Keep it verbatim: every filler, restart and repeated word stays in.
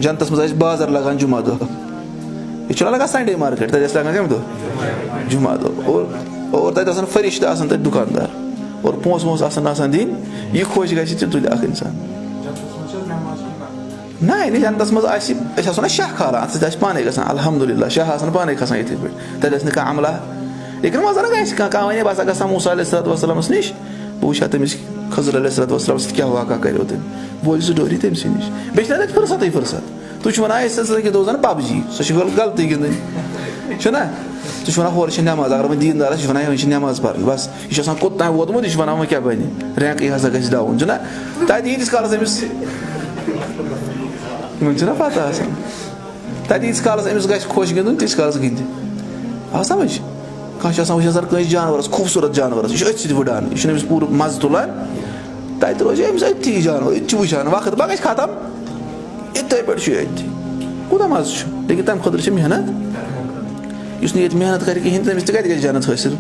جنتس منٛز آسہِ بازر لگان جمعہ دۄہ۔ یہِ چھُنہ لگان Sunday market، تتہِ آسہِ لگان کمہِ دۄہ؟ جمعہ دۄہ۔ اور، اور تتہِ آسن فرشتہٕ، آسن تتہِ دُکاندار، اور پونٛسہٕ وونٛسہٕ آسن آسان دِنۍ۔ یہِ خۄش گژھِ، تہِ تُلہِ اکھ انسان۔ نہ، یعنی جنتس منٛز آسہِ، أسۍ آسو نہ شاہ کھالان، اتھ سۭتۍ آسہِ پانے گژھان، الحمدللہ، شاہ آسن پانے کھسان یِتھٕے پٲٹھۍ۔ تتہِ آسہِ نہٕ کانٛہہ عملہ۔ لیکن منٛزٕ گژھِ کانٛہہ، کانٛہہ ونے، بہٕ ہسا گژھٕ ہا موسیٰ علیہ الصلوۃ والسلامس نِش، بہٕ وٕچھِ ہا تٔمِس خضر علیہ الصلوۃ والسلام سۭتۍ کیٛاہ واقعہ کریو تٔمۍ۔ بوزِ سُہ story تٔمۍ سٕے نِش۔ بیٚیہِ چھِنہ تَتہِ فرصتٕے فرصت۔ تُہۍ چھِو وَنان، أسۍ ہسا گِنٛدو زَن PUBG، سۄ چھِ گۄڈٕ غلطٕے گِنٛدٕنۍ۔ چھُنہ؟ تُہۍ چھِو وَنان، ہورٕ چھِ نٮ۪ماز، اگر وۄنۍ دیٖندار آسہِ، یہِ چھِ وَنان، ہے، وۄنۍ چھِ نٮ۪ماز پَرٕنۍ۔ بَس، یہِ چھُ آسان کوٚت تام ووتمُت، یہِ چھُ وَنان، وۄنۍ کیٛاہ بَنہِ؟ Rank یہِ ہسا گژھِ down، چھُنہ؟ تَتہِ ییٖتِس کالَس أمِس، وۄنۍ چھُنہ پَتہ آسان۔ تَتہِ ییٖتِس کالَس أمِس گژھِ خۄش گِنٛدُن، تیٖتِس کالَس گِنٛدِ۔ آو سَمٕجھ؟ کانٛہہ چھُ آسان وٕچھان، سَر، کٲنٛسہِ جانوَرَس، خوٗبصوٗرت جانوَرَس، یہِ چھُ أتھۍ سۭتۍ وٕڈان، یہِ چھُنہٕ أمِس پوٗرٕ مَزٕ تُلان۔ تَتہِ روزِ أمِس أتھی جانوَر، أتۍ چھُ وٕچھان، وقت ما گژھِ ختم؟ یِتھَے پٲٹھۍ چھُ یہِ أتھی۔ کوٗتاہ مَزٕ چھُ، لیکن تَمہِ خٲطرٕ چھِ محنت۔ یُس نہٕ ییٚتہِ محنت کَرِ کِہیٖنۍ، تٔمِس تہِ کَتہِ گژھِ جنت حٲصِل؟